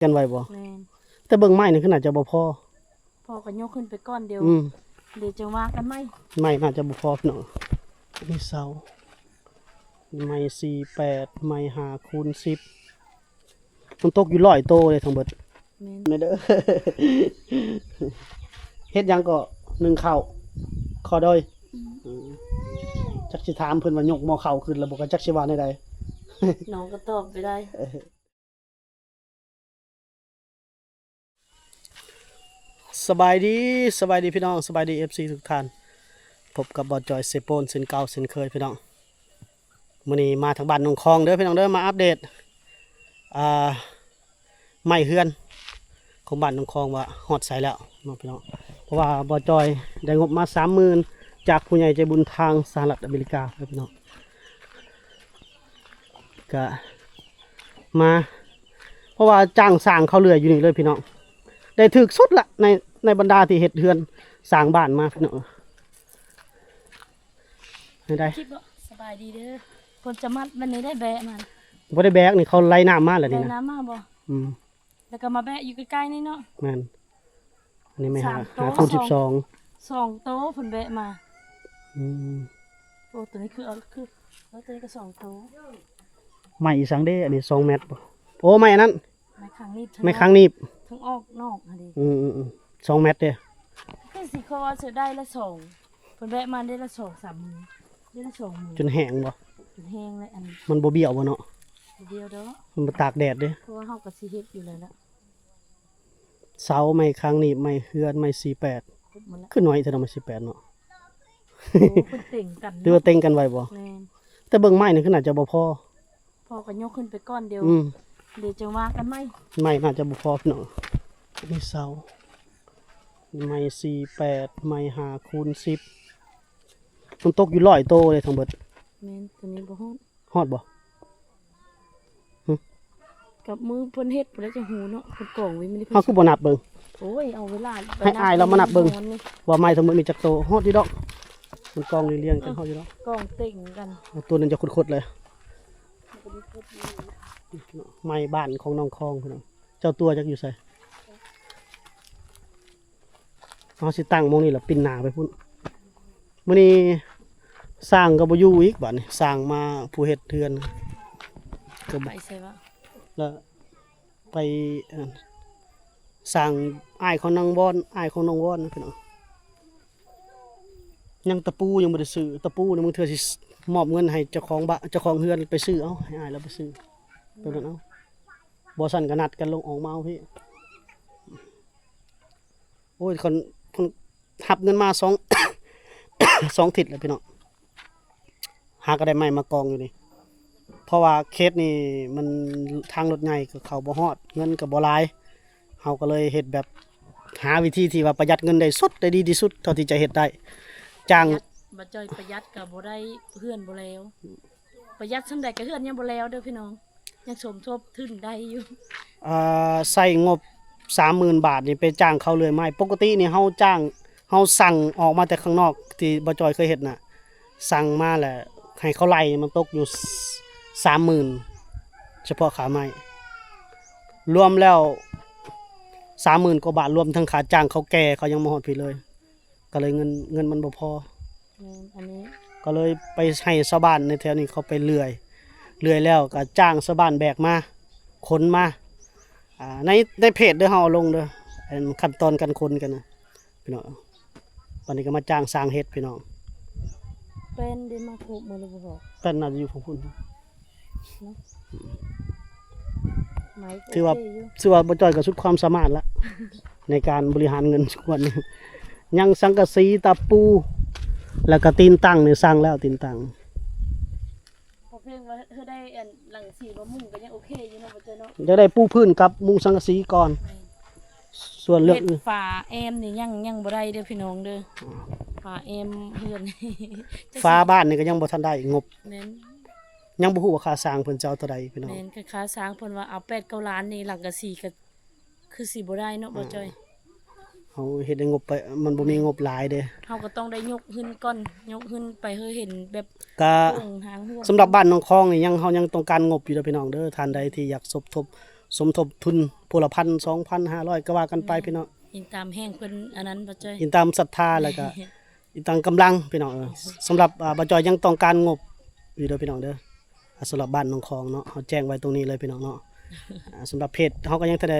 ກັນໄວ້ບໍ່? ແມ່ນ ແຕ່ເບິ່ງໄມ້ນີ້ຄືໜ້າຈະບໍ່ພໍ. ພໍກໍຍົກຂຶ້ນໄປກ່ອນ ດຽວ ອືມ ດຽວຈັ່ງວ່າກັນໃໝ່. ໄມ້ໜ້າຈະບໍ່ພໍພີ່ນ້ອງ. ມີເສົາ ໄມ້ສີ່ແປດ ໄມ້ຫ້າຄູນສິບ ມັນຕົກຢູ່ຮ້ອຍໂຕເດ້ທັງເບິດ. ແມ່ນ ແມ່ນເດີ. ເຮັດຫຍັງກໍ? ໜຶ້ງເຂົ້າ ຂໍໂດຍ. ອືມ ອືມ ຈັກຊິຖາມເພິ່ນວ່າຍົກໝໍ້ເຂົ້າຂຶ້ນແລ້ວບໍ່ ກໍຈັກຊິວ່າແນວໃດ ນ້ອງກໍຕອບໄປໄດ້. ສະບາຍດີ ສະບາຍດີພີ່ນ້ອງ ສະບາຍດີເອັຟຊີທຸກທ່ານ. ພົບກັບບ່າວຈອຍເຊໂປນເຊັ່ນເກົ່າເຊັ່ນເຄີຍພີ່ນ້ອງ. ມື້ນີ້ມາທາງບ້ານໜອງຄອງເດີພີ່ນ້ອງເດີ ມາອັບເດດ ອ່າ ໄມ້ເຮືອນຂອງບ້ານໜອງຄອງວ່າຮອດໃສແລ້ວເນາະພີ່ນ້ອງ. ເພາະວ່າບ່າວຈອຍໄດ້ງົບມາສາມໝື່ນ ຈາກຜູ້ໃຫຍ່ໃຈບຸນທາງສະຫະລັດອາເມລິກາເດີພີ່ນ້ອງ. ກະມາ ເພາະວ່າຈ້າງສ້າງເຂົ້າເລື່ອຍຢູ່ນີ້ເລີຍພີ່ນ້ອງ ໄດ້ຖືກສຸດລະ ໃນ ໃນບັນດາທີ່ເຮັດເຮືອນສ້າງບ້ານມາພີ່ນ້ອງ. ໃຫ້ໄດ້ ຄລິບເນາະ. ສະບາຍດີເດີ ເພິ່ນຈະມັດວັນນີ້ໄດ້ແບະມາ ບໍ່ໄດ້ແບກນີ້ ເຂົາໄຫຼນ້ຳມາແລ້ວນີ້ນະ ໄຫຼນ້ຳມາບໍ່? ອືມ ແລ້ວກໍມາແບະຢູ່ໃກ້ໆນີ້ເນາະ. ແມ່ນ ອັນນີ້ແມ່ນຫ້າຄູນສິບສອງ ສອງໂຕເພິ່ນແບະມາ. ອືມ ໂອ້ ຕົວນີ້ຄືເອົາ ຄື ເອີ ຕົວນີ້ກໍສອງໂຕ. ໄມ້ອີສັງເດ້ ອັນນີ້ສອງແມັດບໍ່? ໂອ້ ໄມ້ອັນນັ້ນ ໄມ້ຄາງໜີບ ໄມ້ຄາງໜີບ ທັງອອກນອກຫັ້ນເດ້. ອືມໆໆ ສອງແມັດເດ້ ຄືຊິເຂົາວ່າຊິໄດ້ລະສອງ ເພິ່ນແບະມາໄດ້ລະສອງສາມມື້ ໄດ້ລະສອງມື້ ຈົນແຫ້ງບໍ່? ຈົນແຫ້ງແລ້ວ. ອັນມັນບໍ່ບ້ຽວບໍ່ເນາະ? ບໍ່ບ້ຽວດອກ ມັນບໍ່ຕາກແດດເດ້ ເພາະວ່າເຮົາກໍຊິເຮັດຢູ່ແລ້ວລະ. ເສົາ ໄມ້ຄາງໜີບ ໄມ້ເຮືອນ ໄມ້ສີ່ແປດ ຄົບໝົດລະ. ຄືໜ້ອຍແທ້ເນາະ ໄມ້ສີ່ແປດເນາະ. ໂອ້ ເພິ່ນເຕັງກັນ ຫຼືວ່າເຕັງກັນໄວ້ບໍ່? ແມ່ນ ແຕ່ເບິ່ງໄມ້ນີ້ຄືໜ້າຈະບໍ່ພໍ. ພໍກໍຍົກຂຶ້ນໄປກ່ອນ ດຽວ ອືມ ດຽວຈັ່ງວ່າກັນໃໝ່. ໄມ້ໜ້າຈະບໍ່ພໍພີ່ນ້ອງ. ມີເສົາ ໄມ້ສີ່ແປດ ໄມ້ຫ້າຄູນສິບ ມັນຕົກຢູ່ຮ້ອຍໂຕເດ້ທັງເບິດ. ແມ່ນ ຕົວນີ້ບໍ່ຮອດ. ຮອດບໍ່? ຫຶ? ກັບມືເພິ່ນເຮັດພຸ້ນແຫຼະ ຈັ່ງຮູ້ເນາະ ເພິ່ນກອງໄວ້ມື້ນີ້. ເຮົາຄືບໍ່ນັບເບິ່ງ? ໂອ້ຍ ເອົາເວລາ ໃຫ້ອ້າຍລາວມານັບເບິ່ງ ວ່າໄມ້ທັງໝົດມີຈັກໂຕ. ຮອດຢູ່ດອກ ມັນກອງລຽງໆກັນ ຮອດຢູ່ດອກ ກອງເຕັງກັນ. ໂອ້ ຕົວນັ້ນຈະຂຸດໆເລີຍ. ໄມ້ບ້ານຂອງໜອງຄອງພີ່ນ້ອງ ເຈົ້າຕົວຈັກຢູ່ໃສ? ເຮົາຊິຕັ້ງໝ່ອງນີ້ລະ ປິ່ນໜ້າໄປພຸ້ນ. ມື້ນີ້ຊ່າງກໍບໍ່ຢູ່ອີກ ບາດນີ້ຊ່າງມາ ຜູ້ເຮັດເຮືອນກໍໄປໃສວະ ລະໄປ ເອີ ຊ່າງອ້າຍຂອງນາງວອນ ອ້າຍຂອງນ້ອງວອນນະພີ່ນ້ອງ. ຍັງຕະປູຍັງບໍ່ໄດ້ຊື້ ຕະປູນີ້ບາງເທື່ອຊິມອບເງິນໃຫ້ເຈົ້າຂອງບ້ານ ເຈົ້າຂອງເຮືອນໄປຊື້ເອົາ ໃຫ້ອ້າຍລາວໄປຊື້ ໂຕນັ້ນເອົາ. ບໍ່ຊັ້ນກໍນັດກັນລົງອອກມາເອົາພີ້. ໂອ້ຍ ຄັນ ຄັນຮັບເງິນມາສອງ ສອງທິດແລ້ວພີ່ນ້ອງ ຫາກໍໄດ້ໄມ້ມາກອງຢູ່ນີ້. ເພາະວ່າເຂດນີ້ມັນທາງລົດໃຫຍ່ກໍເຂົ້າບໍ່ຮອດ ເງິນກໍບໍ່ຫຼາຍ ເຮົາກໍເລີຍເຮັດແບບຫາວິທີທີ່ວ່າປະຢັດເງິນໄດ້ສຸດ ໄດ້ດີທີ່ສຸດເທົ່າທີ່ຈະເຮັດໄດ້. ຈ້າງ ປະຢັດ ບໍ່ຈ່ອຍ ປະຢັດກໍບໍ່ໄດ້ ເຮືອນບໍ່ແລ້ວ. ປະຢັດສ່ຳໃດກໍເຮືອນຍັງບໍ່ແລ້ວເດີພີ່ນ້ອງ ຍັງສົມທົບທຶນໄດ້ຢູ່. ອ່າ ໃຊ້ງົບສາມໝື່ນບາດນີ້ໄປຈ້າງເຂົາເລື່ອຍໄມ້. ປົກກະຕິນີ້ເຮົາຈ້າງ ເຮົາສັ່ງອອກມາແຕ່ຂ້າງນອກ ທີ່ບໍ່ຈ່ອຍເຄີຍເຮັດນະ ສັ່ງມາແລ້ວໃຫ້ເຂົາໄລ່ ມັນຕົກຢູ່ສາມໝື່ນ ສ- ສະເພາະຄ່າໄມ້ ລວມແລ້ວສາມໝື່ນກວ່າບາດ ລວມທັງຄ່າຈ້າງເຂົາແກ່ ເຂົາຍັງບໍ່ຮອດພີ້ເລີຍ. ກໍເລີຍເງິນ ເງິນມັນບໍ່ພໍ. ແມ່ນ ອັນນີ້ ກໍເລີຍໄປໃຫ້ຊາວບ້ານໃນແຖວນີ້ເຂົາໄປເລື່ອຍ ເລື່ອຍແລ້ວກໍຈ້າງຊາວບ້ານແບກມາ ຂົນມາ. ອ່າ ໃນ ໃນເພຈເດີ ເຮົາເອົາລົງເດີ ອັນຂັ້ນຕອນການຂົນກັນນະພີ່ນ້ອງ. ບັດນີ້ກໍມາຈ້າງຊ່າງເຮັດພີ່ນ້ອງ. ແປ້ນໄດ້ມາຄົບໝົດແລ້ວບໍ່? ແປ້ນໜ້າຈະຢູ່ຝັ່ງພຸ້ນ. ຖືວ່າ ຖືວ່າບໍ່ຈ່ອຍກໍສຸດຄວາມສາມາດລະ ໃນການບໍລິຫານເງິນທຸກວັນນີ້. ຍັງສັງກະສີ ຕະປູ ແລ້ວກໍຕີນຕັ້ງນີ້ ສັ່ງແລ້ວຕີນຕັ້ງ. ພໍເພງວ່າເຮົາໄດ້ອັນສັງກະສີມາມຸງກໍຍັງໂອເຄຢູ່ເນາະ ບໍ່ເຈີເນາະ. ຢາກໄດ້ປູພື້ນກັບມຸງສັງກະສີກ່ອນ. ແມ່ນ. ສ່ວນເລື່ອງອື່ນ ເຮັດຝາແອມນີ້ຍັງ ຍັງບໍ່ໄດ້ເດີພີ່ນ້ອງເດີ. ຝາແອມເຮືອນ ຝາບ້ານນີ້ກໍຍັງບໍ່ທັນໄດ້ງົບ. ແມ່ນ ຍັງບໍ່ຮູ້ວ່າຄ່າສ້າງເພິ່ນຈະເອົາເທົ່າໃດພີ່ນ້ອງ. ແມ່ນ ຄ່າສ້າງເພິ່ນວ່າເອົາແປດເກົ້າລ້ານນີ້ ສັງກະສີກໍຄືຊິບໍ່ໄດ້ເນາະ ບໍ່ຈ່ອຍ. ເຮົາເຮັດໃຫ້ງົບໄປ ມັນບໍ່ມີງົບຫຼາຍເດ້. ເຮົາກໍຕ້ອງໄດ້ຍົກຫຶ້ນກ່ອນ ຍົກຫຶ້ນໄປໃຫ້ເຫັນແບບ ກະ ໂຄງທາງເຮືອນ. ສຳລັບບ້ານໜອງຄອງນີ້ຍັງ ເຮົາຍັງຕ້ອງການງົບຢູ່ເດີພີ່ນ້ອງເດີ. ທ່ານໃດທີ່ຢາກສົມທົບ ສົມທົບທຶນຜູ້ລະພັນ ສອງພັນ ຫ້າຮ້ອຍ ກໍວ່າກັນໄປ ແມ່ນ ພີ່ນ້ອງ. ອີງຕາມແຮງເພິ່ນອັນນັ້ນ ບໍ່ຈ້ອຍ ອີງຕາມສັດທາ ແລ້ວກໍອີງຕາມກຳລັງ ພີ່ນ້ອງ. ເອີ ສຳລັບ ອ່າ ບໍ່ຈ້ອຍຍັງຕ້ອງການງົບຢູ່ເດີ ພີ່ນ້ອງເດີ. ອ່າ ສຳລັບບ້ານໜອງຂອງເນາະ ເຮົາແຈ້ງໄວ້ຕົງນີ້ເລີຍ ພີ່ນ້ອງເນາະ. ອ່າ ສຳລັບເພຈເຮົາກໍຍັງທັນໄດ້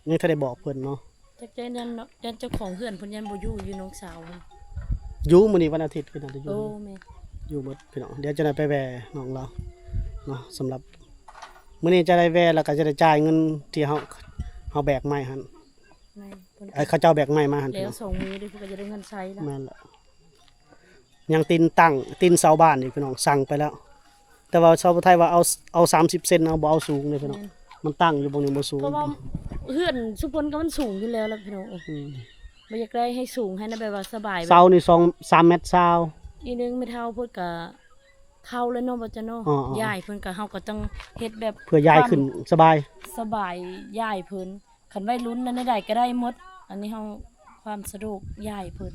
ຍັງທັນໄດ້ບອກເພິ່ນເນາະ. ຈັກໃຈນັ້ນເນາະ ຢ້ານເຈົ້າຂອງເຮືອນເພິ່ນຢ້ານບໍ່ຢູ່ ຢູ່ນ້ອງສາວ. ຢູ່ ມື້ນີ້ວັນອາທິດ ເພິ່ນອາດຈະຢູ່. ໂອ້ ແມ່ນ ຢູ່ໝົດ ພີ່ນ້ອງ. ດຽວຈະໄດ້ໄປແວ່ນ້ອງລາວເນາະ. ສຳລັບມື້ນີ້ຈະໄດ້ແວ່ ແລ້ວກໍຈະໄດ້ຈ່າຍເງິນທີ່ເຮົາ ເຮົາແບກໄມ້ຫັ້ນ. ແມ່ນ ເພິ່ນ ເອີ ເຂົາເຈົ້າແບກໄມ້ມາຫັ້ນ ແລ້ວ ພີ່ນ້ອງ ສອງມື້ເດ້ ເພິ່ນກໍຈະໄດ້ເງິນໃຊ້ແລ້ວ. ແມ່ນແລ້ວ. ຍັງຕີນຕັ້ງ ຕີນເສົາບ້ານອີກ ພີ່ນ້ອງ ສັ່ງໄປແລ້ວ. ແຕ່ວ່າຊາວໄທວ່າເອົາ ເອົາສາມສິບເຊັນ ເອົາ ບໍ່ເອົາສູງເດ້ ພີ່ນ້ອງ. ແມ່ນ ມັນຕັ້ງຢູ່ບ່ອນນີ້ບໍ່ສູງ ເພາະວ່າເຮືອນຊຸມເພິ່ນກໍມັນສູງຢູ່ແລ້ວລະ ພີ່ນ້ອງເອີຍ. ອືມ ບໍ່ຢາກໄດ້ໃຫ້ສູງ ໃຫ້ນະ ແບບວ່າສະບາຍ ເສົານີ້ສອງ ສາມແມັດຊາວ. ອີກໜຶ່ງແມ່ເຖົ້າເພິ່ນກໍເຖົ້າແລ້ວເນາະ ບໍ່ຈະເນາະ. ອໍໆ ຢາຍເພິ່ນກໍ ເຮົາກໍຕ້ອງເຮັດແບບເພື່ອຢາຍຂຶ້ນສະບາຍ ສະບາຍຢາຍເພິ່ນ. ຄັນໄວລຸ້ນນັ້ນໃດໆກໍໄດ້ໝົດ. ອັນນີ້ເຮົາ ຄວາມສະດວກຢາຍເພິ່ນ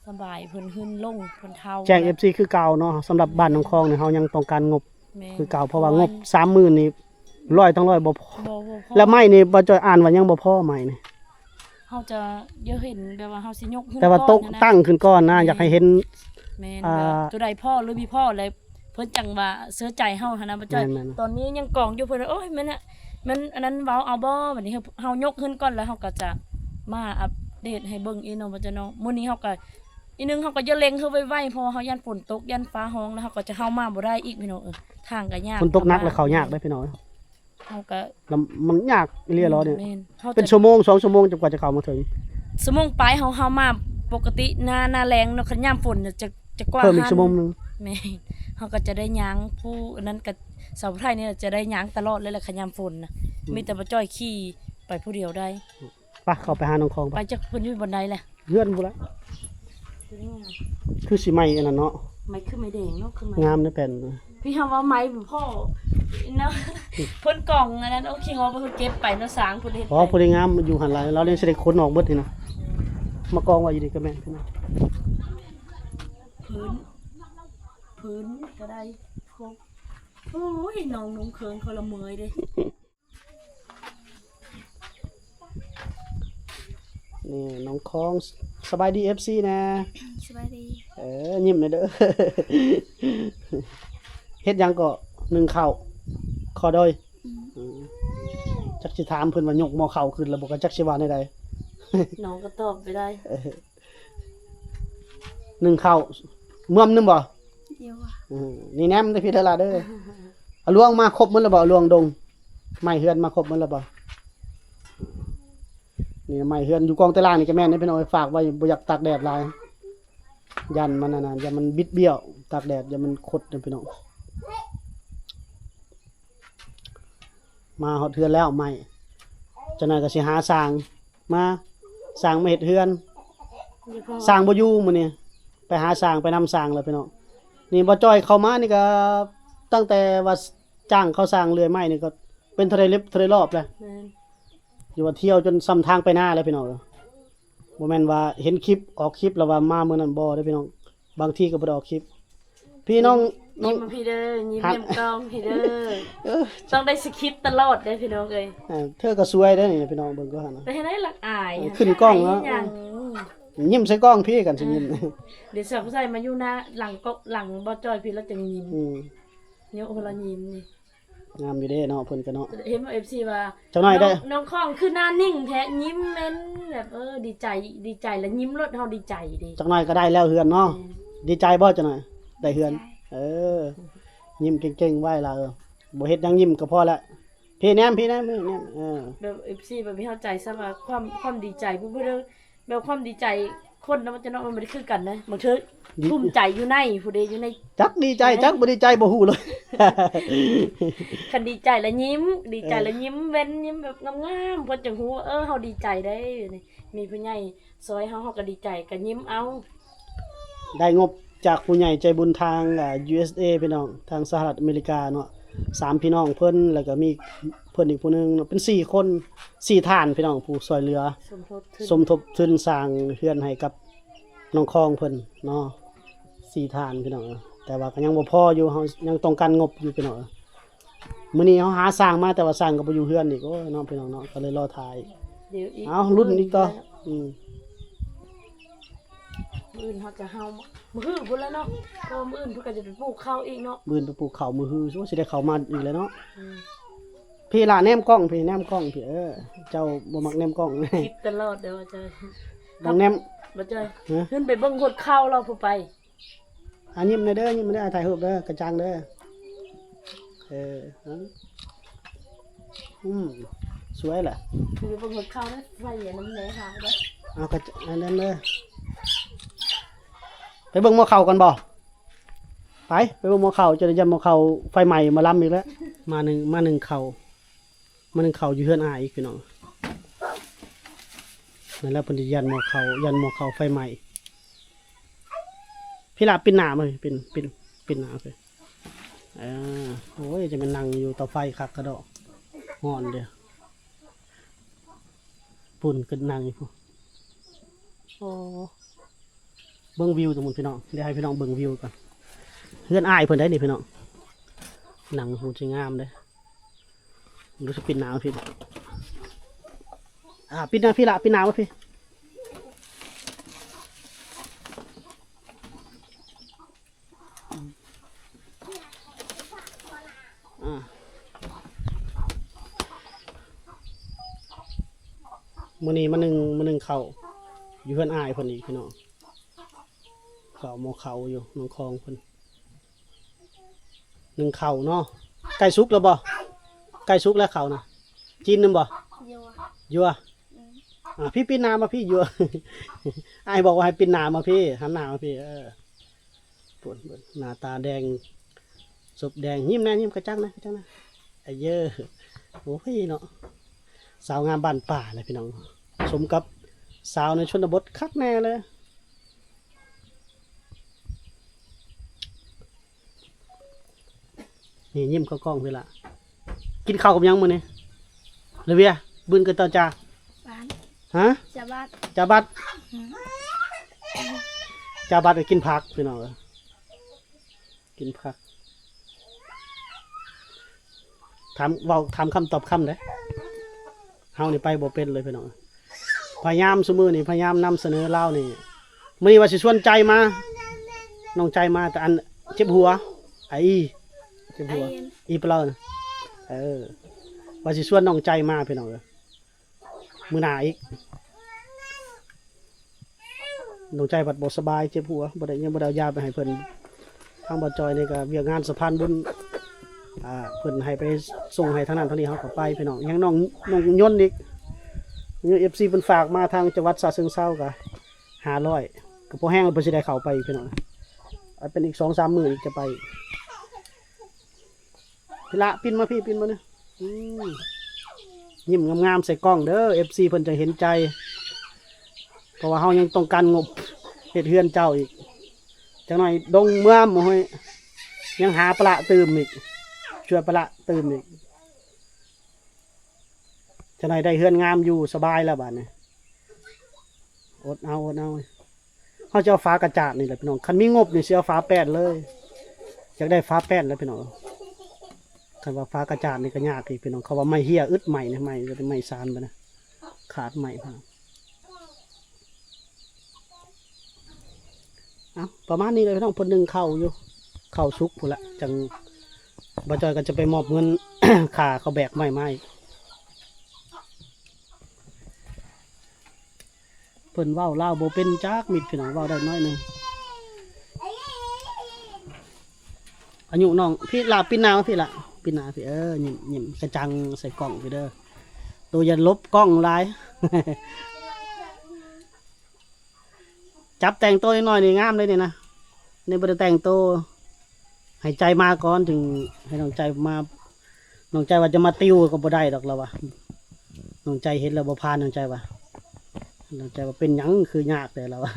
ສະບາຍ ເພິ່ນຮືນລົງ ເພິ່ນເຖົ້າ. ແຈ້ງ ເອັຟຊີ ຄືເກົ່າເນາະ ສຳລັບບ້ານໜອງຂອງນີ້ ເຮົາຍັງຕ້ອງການງົບ ແມ່ນ ຄືເກົ່າ ເພາະວ່າງົບສາມໝື່ນນີ້ ຮ້ອຍທັງຮ້ອຍບໍ່ພໍ. ບໍ່ ບໍ່ພໍ ແລ້ວໄມ້ນີ້ ບໍ່ຈ່ອຍ ອ່ານວ່າຍັງບໍ່ພໍໄມ້ນີ້. ເຮົາຈະຢາກເຫັນແບບວ່າເຮົາຊິຍົກຂຶ້ນ ແຕ່ວ່າ ກ່ອນ ໂຕະ ນະ ຕັ້ງຂຶ້ນກ່ອນນະ ອືມ ຢາກໃຫ້ເຫັນ. ແມ່ນ ອ່າ ແບບໂຕໃດພໍຫຼືບໍ່ພໍແລ້ວ ເພິ່ນຈັ່ງວ່າເຊື່ອໃຈເຮົາຫັ້ນນະ ບໍ່ຈ່ອຍ. ແມ່ນໆ ຕອນນີ້ຍັງກອງຢູ່ ເພິ່ນວ່າ ໂອ້ຍ ມັນນະ ມັນອັນນັ້ນ ເວົ້າເອົາບໍ່ ບັດນີ້ເຮົາ ເຮົາຍົກຂຶ້ນກ່ອນ ແລ້ວເຮົາກໍຈະມາອັບເດດໃຫ້ເບິ່ງອີກເນາະ ບໍ່ຈະເນາະ. ມື້ນີ້ເຮົາກໍ ອີກໜຶ່ງ ເຮົາກໍຢ່າເລັ່ງເຮົາໄວໆ ເພາະວ່າເຮົາຢ້ານຝົນຕົກ ຢ້ານຟ້າຮ້ອງ ແລ້ວເຮົາກໍຈະ ເຮົາມາບໍ່ໄດ້ອີກ ພີ່ນ້ອງເອີຍ. ທາງກໍຍາກ ຝົນຕົກໜັກແລ້ວເຂົ້າຍາກເດ້ ພີ່ນ້ອງເອີຍ. ເຮົາກໍ ລະ ມັນຍາກອີ່ຫຼີເນາະນີ້. ແມ່ນ ເຮົາ ເປັນຊົ່ວໂມງສອງຊົ່ວໂມງ ຈົນກວ່າຈະເຂົ້າມາເຖິງ. ຊົ່ວໂມງປາຍ ເຮົາ ເຮົາມາປົກກະຕິ ໜ້າ ໜ້າແລ້ງເນາະ ຄັນຍາມຝົນຈະ ຈະກວ່າ ເພີ່ມອີກຊົ່ວໂມງໜຶ່ງ. ແມ່ນ ເຮົາກໍຈະໄດ້ຍ່າງ ຜູ້ນັ້ນກໍ ສາວໄທນີ້ຈະໄດ້ຍ່າງຕະຫຼອດເລີຍແຫຼະ ຄັນຍາມຝົນນະ. ອືມ ມີແຕ່ບໍ່ຈ່ອຍຂີ່ໄປຜູ້ດຽວໄດ້. ໄປ ເຂົ້າໄປຫານ້ອງຂອງໄປ. ໄປ ຈັກເພິ່ນຢູ່ບ່ອນໃດແຫຼະ? ເຮືອນພຸ້ນລະ. ຄືຊິໄໝ້ອັນນັ້ນເນາະ ໄໝ້ຄືໄມ້ແດງເນາະ ຄືໄມ້ ງາມເດ້ແປ້ນ. ພີ່ເຮົາວ່າໄມ້ບໍ່ພໍເນາະ ເພິ່ນກອງອັນນັ້ນ ໂອເຄ ງໍ ເພິ່ນເກັບໄປເນາະ ສ້າງເພິ່ນເຮັດ. ອໍ ໄປ ຜູ້ໃດງາມຢູ່ຫັ້ນຫຼາຍ ລາວເລີຍຊິໄດ້ຂົນອອກເບິດນີ້ນະ ມາກອງໄວ້ຢູ່ນີ້ກໍແມ່ນພີ່ນ້ອງ. ພື້ນ ພື້ນກໍໄດ້ຄົບ. ໂອ້ຍ ນ້ອງນຸ່ງເຄີງ ຂ້ອຍລະເມື່ອຍເດ້. ນີ້ນ້ອງຂອງ ສະບາຍດີ ເອັຟຊີ ແດ່. ສະບາຍດີ. ເອີ ຍິ້ມແດ່ເດີ. ເຮັດຫຍັງເກາະ? ໜຶ້ງເຂົ້າ ຂໍໂດຍ. ອືມ ອືມ ຈັກຊິຖາມເພິ່ນວ່າຍົກໝໍ້ເຂົ້າຂຶ້ນແລ້ວບໍ່ ກໍຈັກຊິວ່າແນວໃດ. ນ້ອງກໍຕອບໄປໄດ້. ເອີ ໜຶ້ງເຂົ້າ ເມືອມນຳບໍ່? ດຽວ ເອີ ນີ້ແນມໄດ້ພີ່ເດີລະເດີ. ອາຫຼວງມາຄົບໝົດແລ້ວບໍ່? ອາຫຼວງດົງ ໄມ້ເຮືອນມາຄົບໝົດແລ້ວບໍ່? ນີ້ໄມ້ເຮືອນຢູ່ກອງແຕ່ລ່າງນີ້ກໍແມ່ນເດ້ພີ່ນ້ອງເອີຍ. ຝາກໄວ້ ບໍ່ຢາກຕາກແດດຫຼາຍ ຢ້ານມັນອັນນັ້ນ ຢ້ານມັນບິດບ້ຽວ ຕາກແດດ ຢ້ານມັນຄົດເດ້ພີ່ນ້ອງ. ມາຮອດເຮືອນແລ້ວ ໄມ້ ຈັກໜ້ອຍກໍຊິຫາຊ່າງມາ ຊ່າງມາເຮັດເຮືອນ. ຊ່າງບໍ່ຢູ່ມື້ນີ້ ໄປຫາຊ່າງ ໄປນຳຊ່າງແລ້ວພີ່ນ້ອງ. ນີ້ບໍ່ຈ່ອຍເຂົ້າມານີ້ກໍ ຕັ້ງແຕ່ວ່າຈ້າງເຂົາສ້າງເລື່ອຍໄມ້ນີ້ກໍເປັນເທົ່າໃດເລັບເທົ່າໃດລອບແລ້ວ. ແມ່ນ ຢູ່ວ່າທ່ຽວຈົນສ່ຳທາງໄປນາແລ້ວພີ່ນ້ອງເອີຍ. ບໍ່ແມ່ນວ່າເຫັນຄລິບ ອອກຄລິບແລ້ວວ່າມາມື້ນັ້ນ ບໍ່ເດ້ພີ່ນ້ອງ. ບາງທີກໍບໍ່ໄດ້ອອກຄລິບ. ພີ່ນ້ອງ ຍິ້ມພີ່ເດີ ຍິ້ມ ຫາ ເຫຼັ້ມກ້ອງພີ່ເດີ. ເອີ ຕ້ອງໄດ້ສະຄຣິບຕະຫຼອດເດ້ພີ່ນ້ອງເອີຍ. ເອີ ເທີກໍສວຍເດ້ນີ້ພີ່ນ້ອງ ເບິ່ງກໍຫັ້ນນະ. ແຕ່ເຮັດໃຫ້ລັກອາຍ ເອີ ຂຶ້ນກ້ອງເນາະ. ຍິ້ມໃສ່ກ້ອງພີ່ກັນຊິຍິ້ມ. ເອີ ດຽວສາວຜູ້ຊາຍມາຢູ່ໜ້າ ຫຼັງກໍ ຫຼັງບໍ່ຈ່ອຍພີ່ ລາວຈຶ່ງຍິ້ມ. ອືມ ໂຍະ ຄົນລະຍິ້ມນີ້. ງາມຢູ່ເດ້ເນາະ ເພິ່ນກໍເນາະ. ເຫັນບໍ່ ເອັຟຊີ ວ່າ ຈັກໜ້ອຍໄດ້ ນ້ອງ ນ້ອງຂອງຄືໜ້ານິ່ງແທ້ ຍິ້ມແມ່ນແບບ ເອີ ດີໃຈ ດີໃຈລະຍິ້ມໂລດ ເຮົາດີໃຈເດ້. ຈັກໜ້ອຍກໍໄດ້ແລ້ວເຮືອນເນາະ. ແມ່ນ ດີໃຈບໍ່ຈັກໜ້ອຍ ໄດ້ເຮືອນ? ດີໃຈ. ເອີ ຍິ້ມເກັ່ງໆໄວ້ລະ ເອີ ບໍ່ເຮັດຫຍັງຍິ້ມກໍພໍລະ. ພີ່ແນມ ພີ່ແນມ ພີ່ແນມ ເອີ ແບບ ເອັຟຊີ ແບບເຮົາໃຈຊະວ່າ ຄວາມ ຄວາມດີໃຈ ຜູ້ ຜູ້ ແບບຄວາມດີໃຈຄົນເນາະ ມັນຈະເນາະ ມັນບໍ່ໄດ້ຄືກັນນະ. ບາງເທື່ອ ດີ ພູມໃຈຢູ່ໃນຜູ້ໃດຢູ່ໃນ ຈັກດີໃຈ ໃຈ ຈັກບໍ່ດີໃຈ ບໍ່ຮູ້ເລີຍ. ຄັນດີໃຈລະຍິ້ມ ດີໃຈລະຍິ້ມແວ່ນ ຍິ້ມແບບງາມໆ ເພິ່ນຈັ່ງຮູ້ວ່າ ເອີ ເຮົາດີໃຈເດ້ ມີຜູ້ໃຫຍ່ຊ່ອຍເຮົາ ເຮົາກໍດີໃຈ ກໍຍິ້ມເອົາ. ໄດ້ງົບຈາກຜູ້ໃຫຍ່ໃຈບຸນທາງ ອ່າ ຢູເອສເອ ພີ່ນ້ອງ ທາງສະຫະລັດອາເມລິກາເນາະ. ສາມພີ່ນ້ອງເພິ່ນ ແລ້ວກໍມີເພິ່ນອີກຜູ້ໜຶ່ງເນາະ ເປັນສີ່ຄົນ ສີ່ທ່ານພີ່ນ້ອງ ຜູ້ຊ່ວຍເຫຼືອ ສົມທົບທຶນ ສົມທົບທຶນສ້າງເຮືອນໃຫ້ກັບນ້ອງຄອງເພິ່ນເນາະ ສີ່ທ່ານພີ່ນ້ອງ. ແຕ່ວ່າກໍຍັງບໍ່ພໍຢູ່ ເຮົາຍັງຕ້ອງການງົບຢູ່ພີ່ນ້ອງ. ມື້ນີ້ເຮົາຫາຊ່າງມາ ແຕ່ວ່າຊ່າງກໍບໍ່ຢູ່ເຮືອນອີກ. ໂອ້ຍເນາະ ພີ່ນ້ອງເນາະ ກໍເລີຍລໍຖ້າອີກ. ດຽວອີກ ເອົ້າ ລຸ້ນອີກຕໍ່. ອືມ ມື້ອື່ນເຮົາຈະເຮົາ ມື້ຮືພຸ້ນແຫຼະເນາະ ເພາະມື້ອື່ນເພິ່ນກໍຈະໄປປູກເຂົ້າອີກເນາະ. ມື້ອື່ນໄປປູກເຂົ້າ ມື້ຮື ໂອ້ ຊິໄດ້ເຂົ້າມາອີກແລ້ວເນາະ. ອືມ ພີ່ລະ ແນມກ້ອງ ພີ່ ແນມກ້ອງ ພີ່. ເອີ ເຈົ້າບໍ່ມັກແນມກ້ອງ. ຄິດຕະຫຼອດເດີວ່າຈະ ຕ້ອງແນມ ບໍ່ເຈີ ຮະ? ຂຶ້ນໄປເບິ່ງຫົດເຂົ່າລາວຜູ້ໄປ. ອ່າ ຍິ້ມແດ່ເດີ ຍິ້ມແດ່ ຖ່າຍຮູບເດີ ກະຈັງເດີ. ເອີ ອືມ ສວຍລະ. ຄືໄປເບິ່ງຫົດເຂົ່ານະ ໄຟອັນນັ້ນແດ່ຫາເດີ. ເອົາ ກະ ອັນນັ້ນເດີ ໄປເບິ່ງໝໍ້ເຂົ້າກ່ອນບໍ່? ໄປ ໄປເບິ່ງໝໍ້ເຂົ້າ ຈະໄດ້ຢ້ານໝໍ້ເຂົ້າໄຟໄໝ້ມາລຳອີກແລ້ວ. ມາໜຶ່ງ ມາໜຶ່ງເຂົ້າ ມາໜຶ່ງເຂົ້າຢູ່ເຮືອນອ້າຍອີກ ພີ່ນ້ອງ. ນັ້ນແຫຼະ ເພິ່ນຈະຢ້ານໝໍ້ເຂົ້າ ຢ້ານໝໍ້ເຂົ້າໄຟໄໝ້. ພີ່ລະ ປິ່ນໜ້າມາ ປິ່ນ ປິ່ນ ປິ່ນໜ້າ ໂອເຄ. ເອີ ໂອ້ຍ ຈະແມ່ນນັ່ງຢູ່ເຕົາໄຟຄັກກະດອກ ຮ້ອນເດ້. ພຸ້ນ ຂຶ້ນນັ່ງຢູ່ພຸ້ນ. ໂອ້ ເບິ່ງວິວຕົງພຸ້ນ ພີ່ນ້ອງ ດຽວໃຫ້ພີ່ນ້ອງເບິ່ງວິວກ່ອນ. ເຮືອນອ້າຍເພິ່ນໄດ໋ນີ້ ພີ່ນ້ອງ ນັ່ງ ໂຫ ຊິງາມເດ້. ຮູ້ສຶກປິ່ນໜ້າມາພີ້ ອ່າ ປິ່ນໜ້າ ພີ່ລະ ປິ່ນໜ້າມາພີ້. ອ່າ ມື້ນີ້ມາໜຶ້ງ ມາໜຶ້ງເຂົ້າຢູ່ເຮືອນອ້າຍເພິ່ນອີກ ພີ່ນ້ອງ. ເຂົ້າ ໝໍ້ເຂົ້າຢູ່ໜອງຄອງເພິ່ນ ໜຶ້ງເຂົ້າເນາະ. ໃກ້ສຸກແລ້ວບໍ່? ໃກ້ສຸກແລ້ວເຂົ້ານະ. ຈີນນຳບໍ່? ຢູ່ ຢູ່. ອືມ ອ່າ ພີ່ ປິ່ນໜ້າມາພີ້ ຢູ່. ອ້າຍບອກວ່າໃຫ້ປິ່ນໜ້າມາພີ້ ຫັນໜ້າມາພີ້ ເອີ. ພຸ້ນ ເບິ່ງ ໜ້າຕາແດງ ສົບແດງ. ຍິ້ມແດ່ ຍິ້ມກະຈັງນະ ກະຈັງນະ. ອາເຢີ ໂອ້ຍເນາະ ສາວງາມບ້ານປ່າແຫຼະ ພີ່ນ້ອງ. ສົມກັບສາວໃນຊົນນະບົດຄັກແນ່ເລີຍ. ນີ້ ຍິ້ມເຂົ້າກ້ອງພີ້ລະ. ກິນເຂົ້າກັບຫຍັງມື້ນີ້ ລະເວຍ? ບືນກະເຕົາຈາ ບາດ ຮະ? ຈາບາດ ຈາບາດ. ອືມ ຈາບາດກໍກິນຜັກ ພີ່ນ້ອງເອີຍ ກິນຜັກ. ຖາມ ເວົ້າ ຖາມຄຳຕອບຄຳເດ້. ເຮົານີ້ໄປບໍ່ເປັນເລີຍ ພີ່ນ້ອງ. ພະຍາຍາມ ຊຸມື້ນີ້ພະຍາຍາມນຳສະເໜີລາວນີ້. ມື້ນີ້ວ່າຊິຊວນໃຈມາ ນ້ອງໃຈມາ ແຕ່ອັນເຈັບຫົວ ອາອີ ເຈັບຫົວ ອີປະເລີນ. ເອີ ວ່າຊິຊວນນ້ອງໃຈມາ ພີ່ນ້ອງເອີຍ ມື້ໜ້າອີກ. ນ້ອງໃຈພັດບໍ່ສະບາຍ ເຈັບຫົວ ບໍ່ໄດ້ ຍັງບໍ່ໄດ້ເອົາຢາໄປໃຫ້ເພິ່ນ. ທາງບ່າວຈອຍນີ້ກະວຽກງານສະພານບຸນ ອ່າ ເພິ່ນໃຫ້ໄປສົ່ງໃຫ້ທາງນັ້ນທາງນີ້ ເຮົາກໍໄປ ພີ່ນ້ອງ. ຍັງນ້ອງ ນ້ອງຍົນອີກ ຍັງ ເອັຟຊີ ເພິ່ນຝາກມາທາງຈັງຫວັດສະເຊິງເຊົາກະຫ້າຮ້ອຍ ກະພໍແຮງ ເພິ່ນຊິໄດ້ເຂົ້າໄປ ພີ່ນ້ອງ. ອາດເປັນອີກສອງສາມມື້ອີກຈະໄປ. ພີ້ລະ ປິ່ນມາພີ້ ປິ່ນມານີ້. ອືມ ຍິ້ມງາມໆໃສ່ກ້ອງເດີ ເອັຟຊີ ເພິ່ນຈັ່ງເຫັນໃຈ ເພາະວ່າເຮົາຍັງຕ້ອງການງົບເຮັດເຮືອນເຈົ້າອີກ. ຈັກໜ້ອຍດົງເມືອມ ໂອ້ຍ ຍັງຫາປະລະຕື່ມອີກ ຊ່ວຍປະລະຕື່ມອີກ. ຈັກໜ້ອຍໄດ້ເຮືອນງາມຢູ່ສະບາຍແລ້ວບາດນີ້. ອົດເອົາ ອົດເອົາ. ເຮົາຈະເອົາຝາກະຈາດນີ້ແຫຼະ ພີ່ນ້ອງ. ຄັນມີງົບນີ້ຊິເອົາຝາແປ້ນເລີຍ. ຢາກໄດ້ຝາແປ້ນແຫຼະ ພີ່ນ້ອງ. ຄັນວ່າຝາກະຈາດນີ້ກໍຍາກອີກ ພີ່ນ້ອງ. ເຂົາວ່າໄມ້ເຫ້ຍອຶດໄມ້ນະ ໄມ້ ໄມ້ສານໄປນະ ຂາດໄມ້ ພີ່ນ້ອງ. ເອົ້າ ປະມານນີ້ແຫຼະ ພີ່ນ້ອງ. ເພິ່ນໜຶ້ງເຂົ້າຢູ່ ເຂົ້າສຸກພຸ້ນລະ ຈັ່ງບ່າວຈອຍກໍຈະໄປມອບເງິນ ຄ່າເຂົາແບກໄມ້ມາອີກ. ເພິ່ນເວົ້າລາວບໍ່ເປັນຈັກມິດ ພີ່ນ້ອງ ເວົ້າໄດ້ໜ້ອຍໜຶ່ງ. ອາຍຸນ້ອງ ພີ້ລະ ປິ່ນໜ້າມາພີ້ລະ ປິ່ນໜ້າພີ້. ເອີ ຍິ້ມ ຍິ້ມກະຈັງໃສ່ກ້ອງພີ້ເດີ. ໂຕຢ່າຫຼົບກ້ອງຫຼາຍ. ຈັບແຕ່ງໂຕໜ້ອຍໆນີ້ງາມເດ້ນີ້ນະ. ນີ້ບໍ່ໄດ້ແຕ່ງໂຕ ໃຫ້ໃຈມາກ່ອນ ຈຶ່ງໃຫ້ນ້ອງໃຈມາ. ນ້ອງໃຈວ່າຈະມາຕິວກໍບໍ່ໄດ້ດອກ ລາວວ່າ. ນ້ອງໃຈເຫັນແລ້ວບໍ່ຜ່ານ ນ້ອງໃຈວ່າ. ນ້ອງໃຈວ່າເປັນຫຍັງຄືຍາກແທ້ ລາວວ່າ.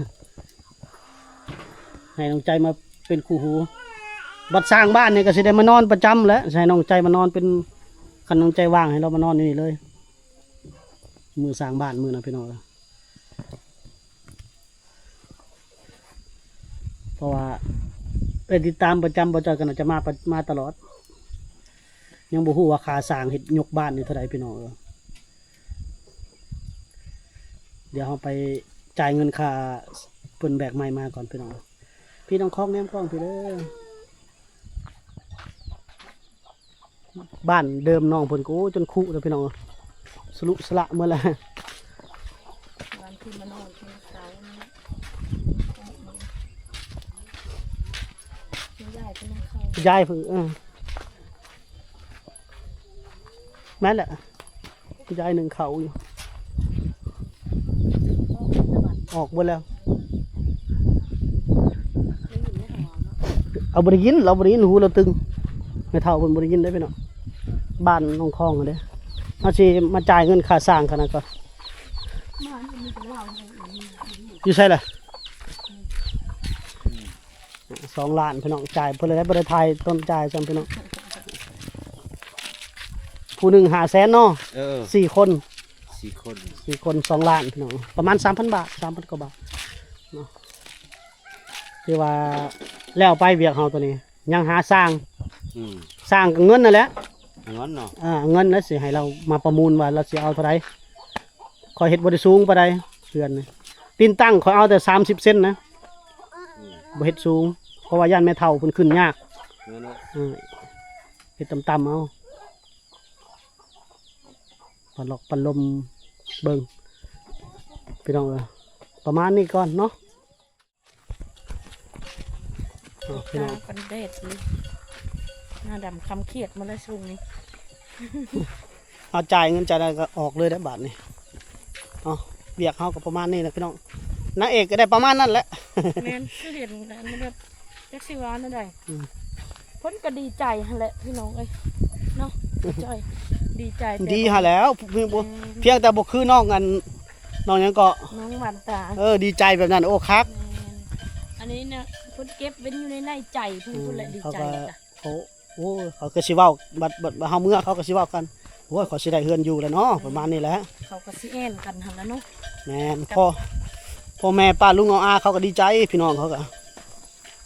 ໃຫ້ນ້ອງໃຈມາເປັນຄູ່ຫູ. ບັດສ້າງບ້ານນີ້ກໍຊິໄດ້ມານອນປະຈຳແຫຼະ ຊິໃຫ້ນ້ອງໃຈມານອນເປັນ ຄັນນ້ອງໃຈວ່າງໃຫ້ລາວມານອນຢູ່ນີ້ເລີຍ ມື້ສ້າງບ້ານມື້ນັ້ນ ພີ່ນ້ອງ. ເພາະວ່າໄດ້ຕິດຕາມປະຈຳ ບ່າວຈອຍກໍໜ້າຈະມາ ມາຕະຫຼອດ. ຍັງບໍ່ຮູ້ວ່າຄ່າສ້າງເຮັດຍົກບ້ານນີ້ເທົ່າໃດພີ່ນ້ອງເອີຍ. ດຽວເຮົາໄປຈ່າຍເງິນຄ່າເພິ່ນແບກໄມ້ມາກ່ອນພີ່ນ້ອງ. ພີ່ນ້ອງຄອງແນມກ້ອງພີ່ເດີ. ບ້ານເດີມນ້ອງເພິ່ນກໍ ໂອ້ ຈົນຄຸແລ້ວພີ່ນ້ອງ ສະລຸສະຫຼະໝົດແລ້ວ. ບ້ານທີ່ມານອນທີ່ເຊົານີ້ ຍ້າຍໄປນຳເຂົາ ຍ້າຍເພິ່ນ ເອີ ແມ່ນແຫຼະ ຍາຍໜຶ້ງເຂົ້າຢູ່ ອອກເບິດແລ້ວ. ເອົາ ບໍ່ໄດ້ຍິນ ລາວບໍ່ໄດ້ຍິນ ຫູລາວຕຶງ. ແມ່ເຖົ້າເພິ່ນບໍ່ໄດ້ຍິນເດ້ພີ່ນ້ອງ. ບ້ານໜອງຄອງຫັ້ນເດ້. ເຮົາຊິມາຈ່າຍເງິນຄ່າສ້າງຂະໜາດກ່ອນ. ຢູ່ໃສລະ? ສອງລ້ານພີ່ນ້ອງ ຈ່າຍເພິ່ນເລີຍ ບໍ່ໄດ້ຖ່າຍຕອນຈ່າຍຊ້ຳພີ່ນ້ອງ. ຜູ້ໜຶ່ງຫ້າແສນເນາະ ເອີ ສີ່ຄົນ ສີ່ຄົນ ສີ່ຄົນ ສອງລ້ານພີ່ນ້ອງ ປະມານສາມພັນບາດ ສາມພັນກວ່າບາດເນາະ. ຖືວ່າແລ້ວໄປວຽກເຮົາໂຕນີ້ ຍັງຫາຊ່າງ ອືມ ຊ່າງກໍເງິນນັ້ນແຫຼະ ເງິນເນາະ ເອີ ເງິນແລ້ວຊິໃຫ້ລາວມາປະມູນວ່າລາວຊິເອົາເທົ່າໃດ. ຂ້ອຍເຮັດບໍ່ໄດ້ສູງປານໃດ ເຮືອນນີ້ ຕີນຕັ້ງຂ້ອຍເອົາແຕ່ສາມສິບເຊັນນະ ອືມ ບໍ່ເຮັດສູງ ເພາະວ່າຢ້ານແມ່ເຖົ້າເພິ່ນຂຶ້ນຍາກ ແມ່ນເນາະ ເອີ ເຮັດຕ່ຳໆເອົາ ປະຫຼອກປະລົມເບິ່ງພີ່ນ້ອງເອີຍ. ປະມານນີ້ກ່ອນເນາະ. ເອົາ ພີ່ນ້ອງ ກາງກັນແດດນີ້ ໜ້າດຳຄຳຂຽດມາແລ້ວຊ່ວງນີ້. ເອົາ ຈ່າຍເງິນຈ່າຍໄດ້ກໍອອກເລີຍໄດ໋ບາດນີ້. ເອົາ ວຽກເຮົາກໍປະມານນີ້ແຫຼະພີ່ນ້ອງ ນາງເອກກໍໄດ້ປະມານນັ້ນແຫຼະ. ແມ່ນ ຄືເຫັນອັນນີ້ແບບ ຈັກຊິວ່າແນວໃດ ອືມ ເພິ່ນກໍດີໃຈຫັ້ນແຫຼະພີ່ນ້ອງເອີຍເນາະ. ຈ້ອຍ ດີໃຈ ດີຫັ້ນແຫຼ້ວ ພຽງແຕ່ບໍ່ຄືນ້ອງອັນ ນ້ອງຫຍັງເກາະ ນ້ອງຫວານຕາ ເອີ ດີໃຈແບບນັ້ນ ໂອ້ ຄັກ. ແມ່ນ ອັນນີ້ນະ ເພິ່ນເກັບໄວ້ຢູ່ໃນໃນໃຈເພິ່ນ ເອີ ພຸ້ນແຫຼະ ດີໃຈ ເຂົາກໍ ແລ້ວກໍ ໂອ້ ໂອ້ຍ ເຂົາກໍຊິເວົ້າ ບັດ ບັດ ບັດເຮົາເມືອ ເຂົາກໍຊິເວົ້າກັນ ໂອ້ຍ ຂ້ອຍຊິໄດ້ເຮືອນຢູ່ແລ້ວເນາະ ປະມານນີ້ແຫຼະ. ເຂົາກໍຊິແອ່ນກັນຫັ້ນລະເນາະ. ແມ່ນ ພໍ່ ພໍ່ແມ່ປ້າລຸງນ້ອງອາເຂົາກໍດີໃຈ ພີ່ນ້ອງເຂົາກໍ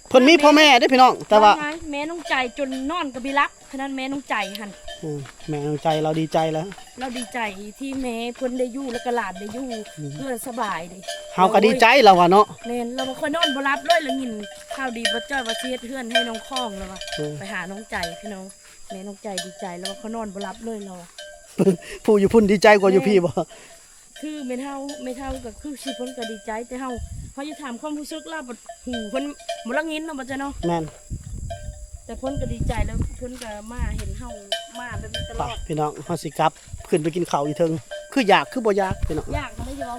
ເພິ່ນມີພໍ່ແມ່ເດ້ພີ່ນ້ອງ ແຕ່ວ່າ ວ່າໄງ ແມ່ນ້ອງໃຈຈົນນອນກໍບໍ່ຫຼັບ ຂະໜາດແມ່ນ້ອງໃຈຫັ້ນ. ອືມ ແມ່ນ້ອງໃຈລາວດີໃຈແລ້ວ ລາວດີໃຈທີ່ແມ່ເພິ່ນໄດ້ຢູ່ ແລ້ວກໍຫຼານໄດ້ຢູ່ ອືມ ເພື່ອສະບາຍເດ້. ເຮົາກໍດີໃຈລາວວ່າເນາະ. ແມ່ນ ລາວວ່າຂ້ອຍນອນບໍ່ຫຼັບເລີຍ ລະຍິນຂ່າວດີບໍ່ຈ້ອຍວ່າຊິເຮັດເຮືອນໃຫ້ນ້ອງຂອງ ລາວວ່າ ເອີ ໄປຫານ້ອງໃຈພີ່ນ້ອງ. ແມ່ນ້ອງໃຈດີໃຈ ລາວວ່າຂ້ອຍນອນບໍ່ຫຼັບເລີຍ ລາວວ່າ ຜູ້ຢູ່ພຸ້ນດີໃຈກວ່າຢູ່ພີ້ບໍ່? ຄືແມ່ເຖົ້າ ແມ່ເຖົ້າກໍຄືຊິເພິ່ນກໍດີໃຈ ແຕ່ເຮົາ ເຮົາຢາກຖາມຄວາມຮູ້ສຶກລາວ ບັດຫູເພິ່ນບໍ່ລະຍິນເນາະ ບໍ່ຈ້ອຍເນາະ. ແມ່ນ ແຕ່ເພິ່ນກໍດີໃຈ ແລ້ວເພິ່ນກໍມາເຫັນເຮົາມາແບບນີ້ຕະຫຼອດ. ໄປພີ່ນ້ອງ ເຮົາຊິກັບຂຶ້ນໄປກິນເຂົ້າຢູ່ເທິງ ຄືຢາກຄືບໍ່ຢາກພີ່ນ້ອງ ຢາກກໍໄດ້ຢູ່.